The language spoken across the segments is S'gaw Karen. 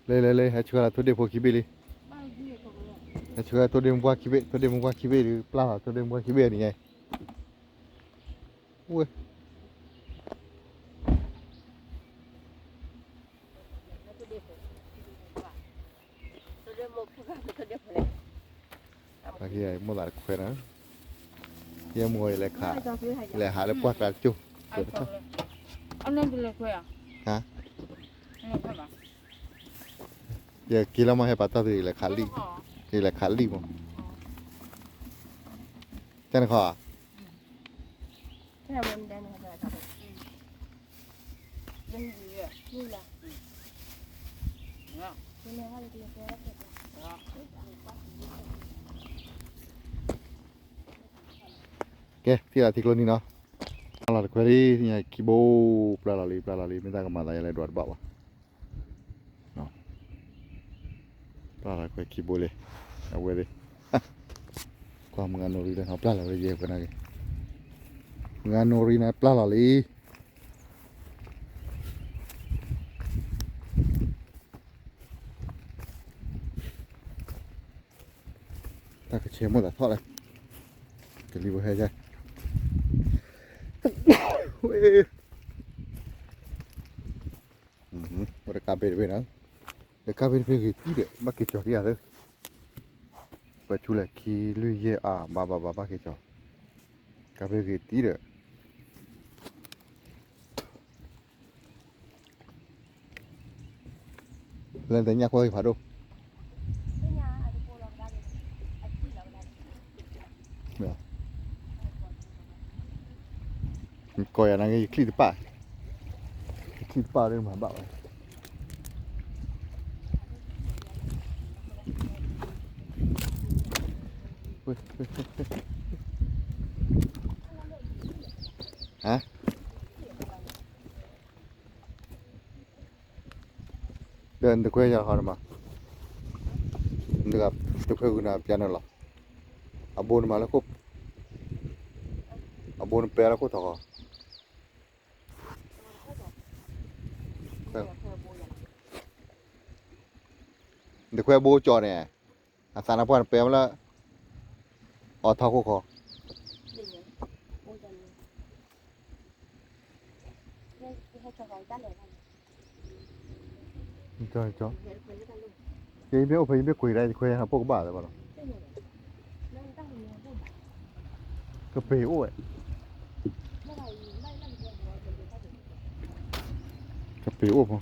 လၢလၢလၢ ဟဲဆှၢလီၤထိၣ်ဒ့ၣ်ဖိခံဘ့ၣ်လံ. ဟဲဆှၢထိၣ်ဒ့ၣ်မုၢ်ပှၢ်ခံဘ့ၣ်, ထိၣ်ဒ့ၣ်မုၢ်ပှၢ်ခံဘ့ၣ်ဒီး ပျၢ်လီၤထိၣ်ဒ့ၣ်မုၢ်ပှၢ်ခံဘ့ၣ်န့ၣ်ညါ. ဝဲ မိၢ်သးတခွဲနၤ, ယဲမိၢ်ယလဲၤခး, လဲၤဟးလၢပှၢ်ကျါတကၠိၢ်, ဟါ, ယက့ၤလီၤမ့ၢ်ဟဲပာ်တၢ်သု ယလဲၤခးလံ, ယလဲၤခးလံမ့ၢ်, တၢ်နခီဧါ. ကဲ ထံၣ်လီၤထံကျိနံၤနီၤ, ပျၢ်လီၤတခွဲလံ, ခံဘိ, ပျၢ်လီၤလံ ပျၢ်လီၤလံ မ့ၢ်တၢ်ကမၤသးယလဲၤဒွးတဘၣ်ဘၣ်. ပျၢ်လီၤခွဲခံဘိလံ, အဝဲသ့ၣ်, ကွၢ်မုၢ်ဂၤနိရံလၢနီၤ ပျၢ်လီၤလံယဲၢ်ခွဲနာ်က့ၤ, မုၢ်ဂၤနိရံန့ၣ်ပျၢ်လီၤလံ. တၢ်ကဆဲးမိၣ်သးထီၣ်လၢ, ကလံၤဖိဟဲ, ဝဲတကးဘ့ၣ်တဘ့ၣ်နီၤ, တကးဘ့ၣ်တဘ့ၣ်ဂ့ၤတံၢ်ဒီး ဘၣ်က့ၤကၠီၤဒံးဧါသၢ, ပှဲၤဆူလဲၣ်ခံလွံၢ်ယဲၢ်အါ ဘၣ်ဘၣ်ဘၣ် ဘၣ်က့ၤကၠီၤ, ကးဘ့ၣ်ဂ့ၤတံၢ်ဒီး လၢနတညၣ်ကွၢ်ဂ့ၤဖးဒိၣ်, ကိးယၤနာ်က့ ယချံၣ်တပၣ်, ယချံၣ်တပၣ်ဒီးမၤဘၣ်ဝဲ. ဒီးနတခွဲယၤဟီဒမး, နတခွဲဂုာ်နၤပျၢ်နုာ်လီၤ, အဘိနမၤလၢခိၣ်, အဘိနပဲလၢခိၣ်ထီၣ်ဃီ, နတခွဲဘိကၠီၤန့ၣ်, အသးနပှၢ်နပဲမးလၢ, အီထီၣ်ခိၣ်ဃီ ကဲ ယမ့ၢ်အိၣ်ဖဲယမ့ၢ်ကွံာ်ဒၣ် ယခွဲဟးပိၢ်ကဘၣ်သ့ဘၣ်လီၤ, ကပ့ၤအိၣ်ဝဲ, ကပ့ၤအိၣ်ဖိ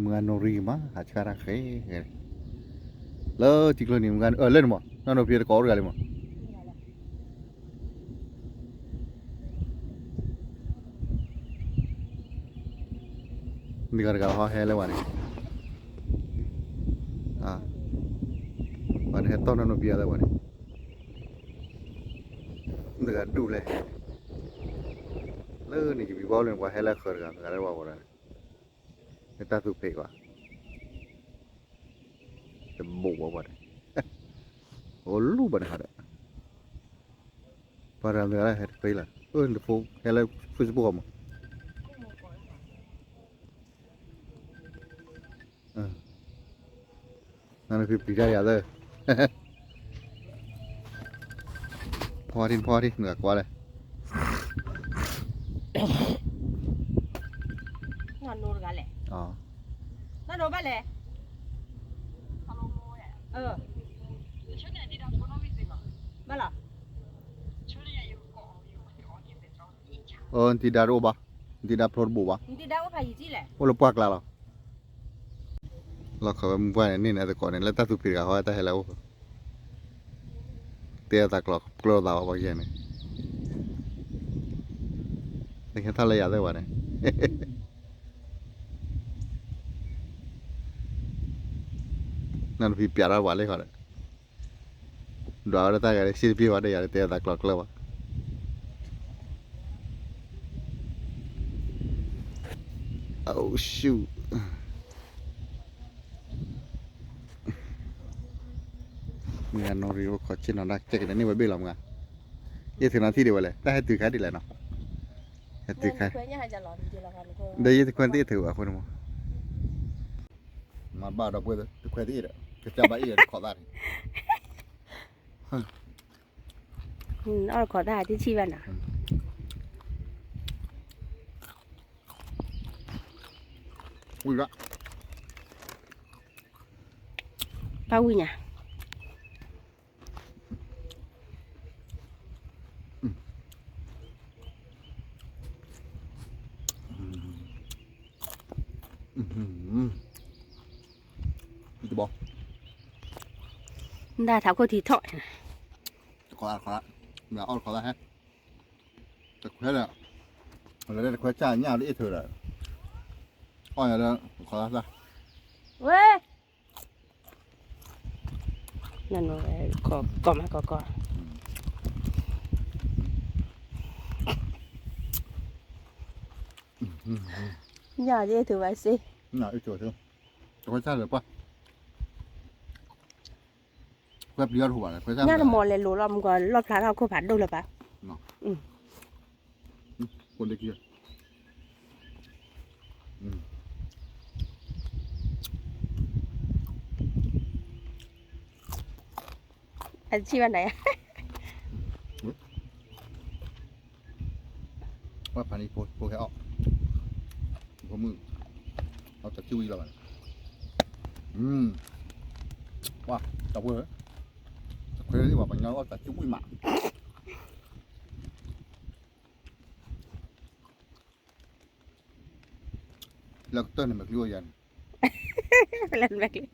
မုၢ်ဂၤနိရံမး ဟးဆှၢတၢ်ဃဲ, လၢထံကျိနံၤ မုၢ်ဂၤ လၢန့ၣ်မး နီၢ်နိဖံတကိးအိၣ်တဂၤလံမး, မ့ၢ်ဂၤတဂၤဟီဟဲလၢဝဲန့ၣ်, ဝဲန့ၣ်ဟဲတီၢ်နီၢ်နိဖံအလၢဝဲန့ၣ်, တဂၤဒူၣ်လဲၣ်, လၢန့ၣ်ကဘံဘီလၢန့ၣ် ပှၤဟဲလၢဃၢၤတဂၤ တဂၤလၢဝဲဝဲဒၣ်န့ၣ်, လၢတၢ်သူဖံးကွၢ် တဘိးဝဲပှၤန့ၣ်, အိၣ်လူၤဘၣ်န့ၣ်ဟီဒီး, ပှၤတဂၤတဂၤလၢဟဲတဖဲလၢ, အၢ နဖိဟဲလၢ Facebook အမး, နဖံပျံၤတၢ်ယၤသၢ, ဖီထံ ဖီထံ နကွၢ်လဲၣ်, နီၢ်နိတဂၤလဲၣ်, နီၢ်နိဘၣ်လဲၣ်, ဘၣ်လီၤ, နတံၤဒါတအိၣ်ဘၣ်, နတံၤဒါဖျိတဘိးဘၣ်, နတံၤဒါအိၣ်ဖးယံာ်ကံလဲၣ်, အိၣ်လၢပှၢ်ကျါလီၤ. လီၢ်ခၢၣ်ဝဲမုၢ်ပှၢ်န့ၣ် န့ၢ်န့ၣ်အသကိးန့ၣ် လၢတၢ်သူဖံးတဂၤဃီ တၢ်ဟဲလၢအအိၣ်, တဲအသးကျိးကျၢၤသးဝဲပှၤကဲန့ၣ်, တဟဲထီၣ်လၢယၤသ့ၣ်ဝဲန့ၣ်, နဖံပျးထီၣ်ပှၤလၢဃီဒီး ဒွးဝဲဒၣ်တၢ်ဂၤလၢ စ့တပျ့ၢ်ဝဲဒီးယၤလၢတဲအသးကျိးကျၢၤဘၣ်, အိၣ်ရှူၣ်, မုၢ်ဂၤနီၣ်ရံၣ်အိၣ်ခိးဆ့ၣ်နီၤဒၣ်ကဲကဲန့ၣ်န့ၢ်ဝဲဘ့ၣ်လီၤမုၢ်ဂၤ, အ့ၣ်ထုးနီၤထံၣ်ဒံးဝဲလဲၣ် တၢ်ဟဲတုၤခါဒ်လဲၣ်နီၤ, ဟဲတုၤခါ, ဒီးယ့ၢ်တခွဲသ့ၣ်အထုးဘၣ်အဃိန့ၣ်မး, မၤဘၣ်ဒီပုၢ်ဝဲၢ်တခွဲသ့ၣ်ဒီး ကစၢ်ဘၣ်အ့ၣ်ဒီးတခိးသၣ်န့ၣ်, အီၣ်တခိးသၣ်တထံၣ်ဘၣ်နီၤ, ဝံၤလီၤ, ဘၣ်ဝံၤညါ တဘီ, ဒၣ်ထးခိၣ်ထံထီၣ်, တခွဲ, အီၣ်တခွဲ, ဟဲ, တခွဲဒီး, လၢတခွဲစၢ်ညၣ်လၢအ့ၣ်ထုးဒီး, အီၣ်ညါလၢ, တခွဲသၣ်, ဝဲ နန, ကီမးကီကီ, ညၣ်အ့ၣ်ထုးဘၣ်စ့, ညၣ်အ့ၣ်ထုး, တခွဲစၢ်လၢပှၢ်, ခွဲပျံၤအီၣ်တဟူဘၣ်လဲၣ်, ခွဲစၢ်ညၣ်တမီၤလဲၤလိၤလီၤ မုၢ်ဂၤလီၣ်ဖျါထီၣ်ခိၣ်ဖးဒိၣ်လၢၤဘၣ်, ကိးလၢခံ, အဆံၣ်ဘၣ်နၤယါ, ပှၤဖးနံၤဖိဖိခဲအီၣ်, ဖိမုၣ်, အီၣ်တၢ်စုဝံၣ်လီၤဘၣ်န့ၣ်, ပှၤတဝဲ, တခွဲသ့ၣ်ပှၤပှၤညီအီၣ်တၢ်စုဝံၣ်မး လၢကတၢၢ်န့ၣ် မ့ၢ်ကျိၣ်ယၤန့ၣ်, လၢမ့ၢ်ကျိၣ်,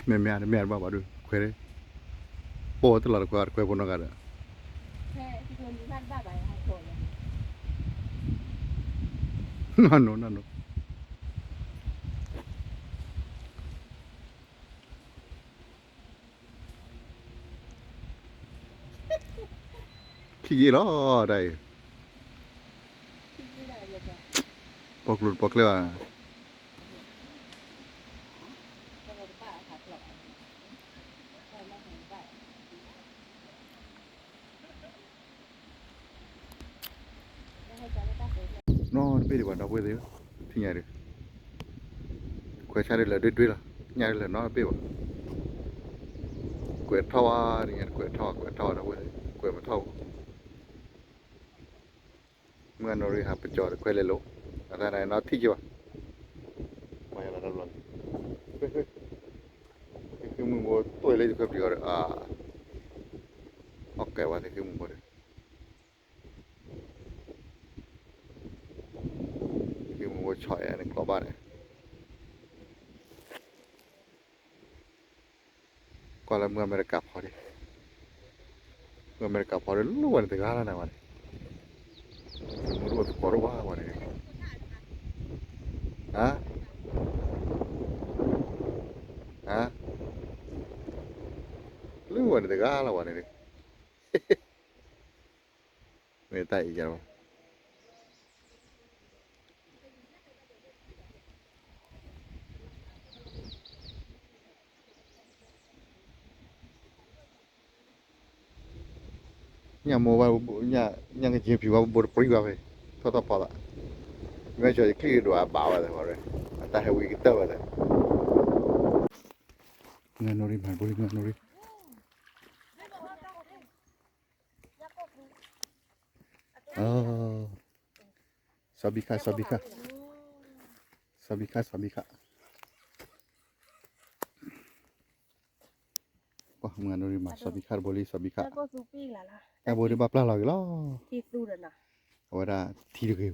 မ့ၢ်မ့ၢ်မ့ၢ်တဘၣ်ဘၣ်ဒုး ခွဲး, ပိာ်တလီၤတခွဲး တခွဲးဖိနီၢ်ဂၤဒီး, နီၢ်နိၣ်နီၢ်နိၣ် ခံဂ့ၤလီၤ, တၢ်အံၤ, ပိာ်ကျိၤတပိာ်ကျဲဘၣ်, နီတဘ့ၣ်ဒံးဘၣ် ဒီပုၢ်ဝဲၢ်သ့ၣ်, ထံၣ်ညါဒုး, ခွဲးဆါဒ်လဲၣ်ဒွ့ဒွ့လီၤ, ညၣ်ဒ်လဲၣ်နီတဘ့ၣ်ဘၣ်, ကွဲးထီၣ်ဝဲ, ကွဲးထီၣ်ဝဲ ဒီပုၢ်ဝဲၢ်သ့ၣ်, ကွဲးမထီၣ်ဘူး, မုၢ်ဂၤနီၣ်ရံၣ်ဟးပကၠီၤတခွဲးလဲၤလိာ်, အတၢ်န့ၣ်နီထံၣ်က့ၤဘၣ်, ပှၤယလီၤတဘျီန့ၣ်, သုမုၢ်ဘိတွဲလၢတခွဲးပျံၤအီၤဒီး, အီၣ်ကဲဝဲသုမုၢ်ဘိဒီး သုမုၢ်ဘိဆီၣ်အီၤန့ၣ်ကျီဘၣ်န့ၣ်, ကွၢ်လၢမုၢ်အမဲရကၤဖီဒံး, မုၢ်အမဲရကၤဖီဒံး လူဝဲန့ၣ်တဂၤလၢန့ၣ်ဝဲန့ၣ်, မုၢ်တအိၣ်သကိးတအိၣ်ဘၣ်ဝဲန့ၣ်, ဟါ, ဟါ, လူဝဲန့ၣ်တဂၤလၢဝဲန့ၣ်, မ့ၢ်တၢ်အံၤယၤ ညၣ်မိၢ်ဘၣ်, ညၣ်ကယ့ၤဖံးဝဲဘိတပြံဘၣ်ဖဲ, ထီၣ်ထီၣ်ဖီသး, မ့ၢ်ကၠီၤယချံၣ်ဒိၣ်အဘၣ်ဝဲသ့ၣ်, အတၢ်ဟဲဝံကတၢၢ်ဝဲသ့ၣ်, မုၢ်ဂၤနီၣ်ရံၣ်မၤတဘိလံ မုၢ်ဂၤနီၣ်ရံၣ်, စီၤဘံခါ စီၤဘံခါ, စီၤဘံခါ စီၤဘံခါ, မုၢ်ဂၤနီၣ်ရံၣ်မၤစီၤဘံခါတဘိလံ စီၤဘံခါ, ညၣ်ဘိဒ်ဘၣ်ပျၢ်လီၤက့ၤလီၤ, အဝဲဒၣ်ထံတဂ့ၤဘၣ်,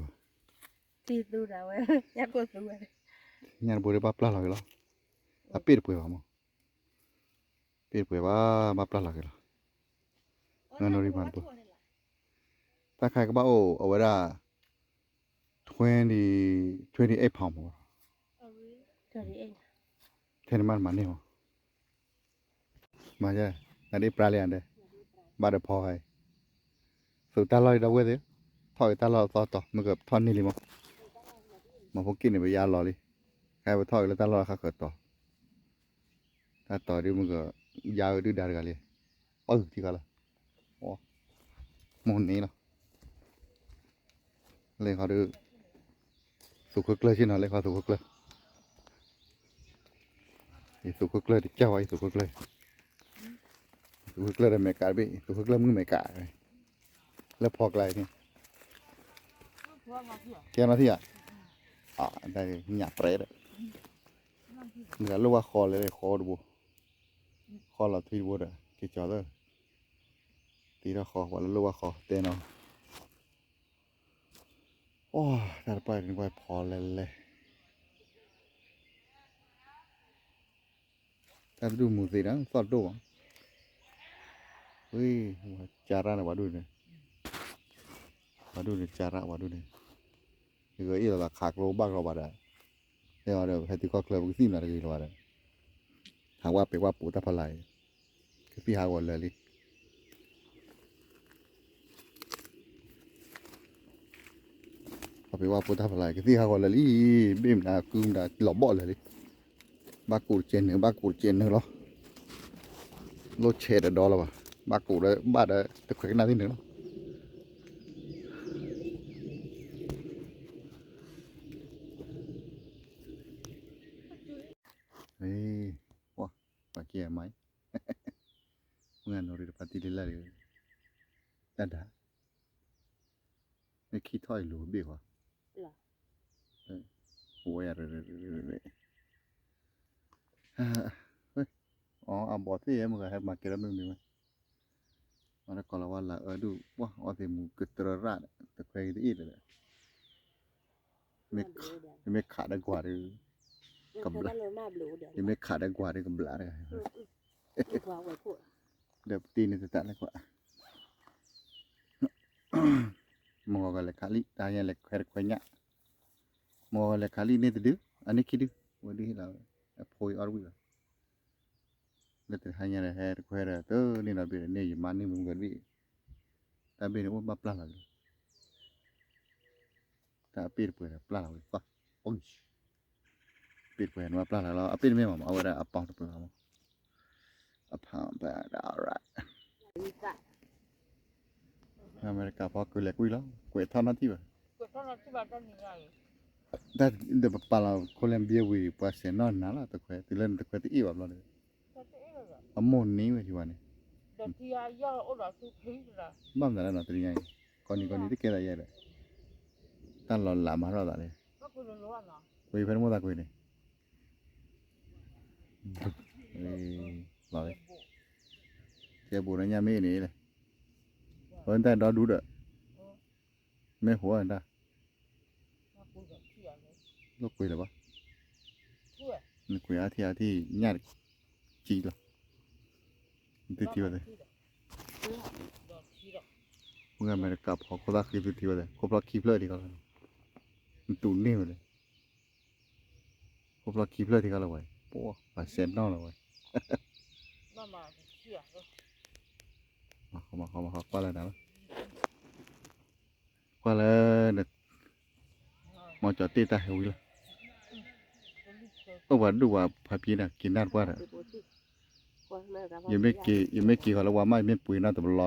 ညၣ်တဘိဒ်ဘၣ်ပျၢ်လီၤက့ၤလီၤ, အပ့ၢ်တပှဲၤဘၣ်မး, ပ့ၢ်တပှဲၤဘၣ် ဘၣ်ပျၢ်လီၤက့ၤလီၤ, မုၢ်ဂၤနီၣ်ရံၣ်မၤတဘိ, တၢ်ခါကဘၣ်အိၣ်အဝဲဒၣ် twenty, twenty eight pound မး, ထဲန့ၣ်မးတမၤန့ၢ်မး, မၤယဲ, နဒ်ပြၢ်လံဧါဒဲး, ဘၣ်ဒီးဖီအံၤ, သုးတၢ်လီၢ်ဒီပုၢ်ဝဲၢ်သ့ၣ်, ထီၣ်က့ၤတၢ်လီၢ်သီတီၤ မ့ၢ်ကထီၣ်န့ၢ်လံမး, မၤဖိက့ၣ်န့ၣ် ပယါလီၤလံ, ခါပထီၣ်က့ၤလၢတၢ်လီၢ်ခါဃၢၤတီၤ, တၢ်တီၤဒ်မုၢ်က ယါအဒုၣ်ဒါတဂၤလံ, ပှၢ်ဂုာ်ထံဃီလီၤ, မိၢ်န့ၣ်လီၤ, လဲၤခီဒုး, သူၣ်ခိၣ်ကျၢၢ်ဆ့ၣ်နီၤ လဲၤခီသူၣ်ခိၣ်ကျၢၢ်, ယသူၣ်ခိၣ်ကျၢၢ်တကၢ်ဝဲ ယသူၣ်ခိၣ်ကျၢၢ်, သူၣ်ခိၣ်ကျၢၢ်ဒီးမဲာ်ကးတဘ့ၣ် သူၣ်ခိၣ်ကျၢၢ်မုၢ်မဲာ်ကး, လၢဖီကျါန့ၣ်, ကဲနီၢ်ထံၣ်ဧါ, ညၣ်ပြဲဒီး, မ့ၢ်လိၣ်ဘၣ်ဃီလဲၤလဲၤဃီတဘိ, ဃီလီၤထွံတဘိဒီး က့ၤကၠီၤသၢ, တံထီၣ်ဃီပှၤလၢလိၣ်ဘၣ်ဃီတဲနီၤ, အိ တၢ်တပၢ်န့ၣ်ကွၢ်ဖီလဲၤလဲၤ တၢ်တဒူၣ်မူသ့ဒီး သီၣ်ဒိၣ်ဘၣ်, ဝံၤ, ကၢ်ရၣ်န့ၣ် ပှၤဒူၣ်န့ၣ်, ပှၤဒူၣ်န့ၣ် ကၢ်ရၣ်ပှၤဒူၣ်န့ၣ်, ယဂဲၤအ့ၣ်လိာ်သးခးကျိဘၣ်ကျိဘၣ်ဒီး, တဲအီၤဒီး ဟဲတုၤခီၣ်ချၢ ပကသံၣ်မနုၤတဂ့ၤလၢၤဘၣ်ဒီး, ဟးဝဲပ့ၤဝဲပိာ်တၢ်ဖီလာ်အံၤ, ကသံၣ်ဟးဂီၤလၢာ်လံ ပှၤပ့ၤဝဲပိာ်တၢ်ဖီလာ် ကသံၣ်ဟးဂီၤလၢာ်လံ, ဘ့ၣ်မနုၤကုမနုၤလီၤဘီၣ်လၢာ်လံ, ဘၣ်ကိးတကဲးနုာ် ဘၣ်ကိးတကဲးနုာ်လီၤ, လိၣ်ဆဲးဒီးဒီလီၤဘၣ်, ဘၣ်ကိးဒီးဘၣ်ဒီးတခွဲးကနၣ်သ့ၣ်နုာ်လီၤ, ပှၤကဲမး, မုၢ်ဂၤနီၢ်ရံၣ်တဖါတံၢ်လံလၢ်လံ, တၢ်ဒၣ် မ့ၢ်ခံထီၣ်အံၤလူၤကဘ့ၣ်ဃီ, ဝဲယၤရ့ၣ်ရ့ၣ်ရ့ၣ်ရ့ၣ်, အီ အဘီၣ်သ့ၣ် မုၢ်ဂၤဟဲမၤကဲထီၣ်မ့ၢ်မ့ၢ်ဝဲ, အီၤတကိးလီၤဝဲလၢအၢဒူၣ် ပှၢ်အီသ့ၣ်မူကတြၢရၣ်ဒီး တခွဲးက့ၤတအ့ၣ်လၢၤဒီး ယမ့ၢ်ခးဒီးကွၢ်ဒီး ကဘျး, ယမ့ၢ်ခးဒီးကွၢ်ဒီးကဘျးတဂၤ, ဒီးပတ့ၢ်န့ၣ်တတးလဲၣ်ကွၢ်, မဂီၤကလဲၤခးလံ တၢ်ညါလဲၤခွဲတခွဲညၣ်, မဂီၤကလဲၤခးလံန့ၣ်တဒု, အန့ၣ်ခံဒု, ဝဲဒုဟ့ၣ်လီၤ, အဖိအံၤအီတဝံၣ်ဘၣ် လၢတဟါညါဒီးဟဲတခွဲဒီး တန့ၢ်ဒီးဘ့ၣ်ဒီးန့ၢ်ယမါန့ၢ်မုၢ်မုၢ်ကဒ်, တၢ်ဘ့ၣ်န့ၣ်အိၣ်ဘၣ်ပျၢ်လီၤလံ, တၢ်အပ့ၢ်တပှဲၤဒီးပျၢ်လီၤဝဲ, ပ့ၢ်တပှဲၤန့ၣ်ဘၣ်ပျၢ်လီၤလီၤ အပ့ၢ်တမ့ၢ်မးမး အဝဲဒၣ်အပီၢ်တပှဲၤလီၤမး, အဖးဘၣ်ဒၣ်ရၣ် အမဲရကၤဖီကလဲၤကွံာ်လီၤ ကွဲးထီၣ်နီၢ်ထံၣ်ဘၣ်, တၢ်ဒီးပပာ်လီၤ Colombia ဝံၤ ပှၤဆဲးနီၣ်နၤလီၤ တခွဲး တုၤလၢနတခွဲးတအ့ၣ်ဘၣ်ဘျီဒီး, အမိၢ်န့ၢ်ဝဲထံဝါန့ၣ်, ဘၣ်မနုၤလဲၣ်နီၤ တနံၤညါအံၤ, ကီနံၤကီနံၤတကဲသးယဲဒီး, တၢ်လီၤလးမၤထီၣ်သးန့ၣ်, ကွံာ်ဖဲနမိၢ်သးကွံာ်န့ၣ် လီၤ, ကဲဘူးဒီးညၣ်မ့ၢ်န့ၣ်လဲၣ်, အဝဲတၢ်ဒီဒူဒီး, မ့ၢ်ဟိးတၢ်, လိၣ်ကွံာ်လၢၤဘၣ်, နကွံာ်အါထံၣ်အါထံၣ်ညၣ်တကံလီၤ, နသုထံၣ်ဝဲသ့ၣ်, မုၢ်ဂၤအမဲရကၤဖီခိၣ်သၣ်ဃံသုထံၣ်ဝဲသ့ၣ် ခိၣ်ဖျီၣ်ခံဖျၢၣ်ဒံးကီလီၤ, နတူၢ်န့ၢ်ဝဲသ့ၣ် ခိၣ်ဖျီၣ်ခံဖျၢၣ်ထံကီၢ်လၢဝဲ, ပှၤဆဲးနီၣ်လၢဝဲ, မၤဃီမၤဃီမၤဃီကွၢ်လၢနၤလီၤ, ကွၢ်လၢ, မ်ကၠီၤတ့ၢ်တၢ်ဟဲဝံၤလီၤ, အိၣ်ပှၤဒူၣ်ပှၤဖးဖံးနၤ က့ၤနၢ်တပှၢ်ဒီး, ယမ့ၢ်က့ၤဃီလၢဝါမး ယမ့ၢ်ပှ့ၤနီၣ်တဘျီဒီး,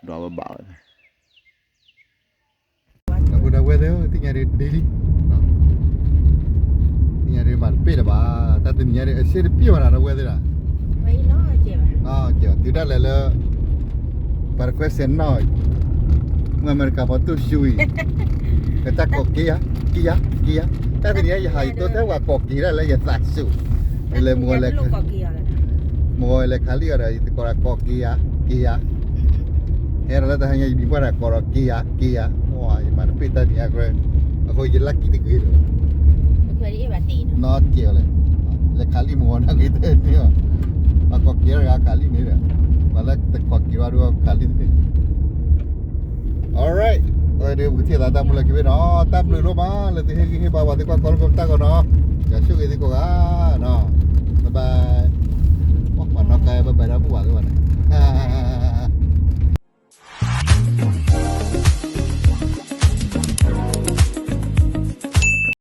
ဒွးဝဲဘၣ်ဝဲ ဒီပုၢ်ဒီဝဲၢ်သ့ၣ်ဧၢ သ့ၣ်ညါဒ်ဒ်လံ, သ့ၣ်ညါဒ်မၤတပ့ၢ်လၢၤဘၣ်, တၢ်တနံၤညါဒ်အစ့တပ့ၢ်ဘၣ်ဒီး ဒီပုၢ်ဝဲၢ်သ့ၣ်ဒီး, တုၤဒၣ်လဲာ်လၢ ပှၤတခွဲးစဲးနီၣ်, မ့ၢ်အမဲရကၤဖီတိၢ်ဆူအံၤ, ကတၢ်ကိးက့ၤယၤ, က့ၤယၤ, က့ၤယၤ, တၢ်တနံၤညါယဟးယတိထဲပှၤကိးက့ၤဒၣ်လၢယသးစူၤ, လဲၤမုၢ်ဂီၤလဲၤ မုၢ်ဂီၤလဲၤခးလံအီၤဒီး ယသကိးဒီးကိးက့ၤယၤ, က့ၤယၤ, ဟဲဒီးလၢတဟါညါ ယမံၤပှၢ်ဒီးကိးဒီးက့ၤယၤ, က့ၤယၤ, ယမၤတပ့ၢ်တၢ်တနံၤညါအကြၢး, အဃိယလၢခံတဂ့ၤလၢၤ, နီၢ်ကဲလဲၣ်, လဲၤခးလံမုၢ်ဂီၤနီၢ်က့ၤတန့ၢ်အီၤ, ပှၤလၢတကိးက့ၤဝဲဒၣ်ခးလံန့ၣ်ဒီး, alright, အဝဲဒၣ်ပကထံၣ်သးတၢ်ဖိလၢခံဘ့ၣ်နီၤ, တၢ်ဘျုးဒိၣ်မးလၢသုဟ့ၣ်ဂံၢ်ဟ့ၣ်ဘါပှၤသုကွၢ်ကီလၢကတၢၢ်ကီးနီၤ, ယွၤဆိၣ်ဂ့ၤသုကိးဂၤနီၤ, bye bye, ပှၤနီၢ်ကါ bye bye ဒီပုၢ်ဝဲၢ်သ့ၣ်ဝဲန့ၣ်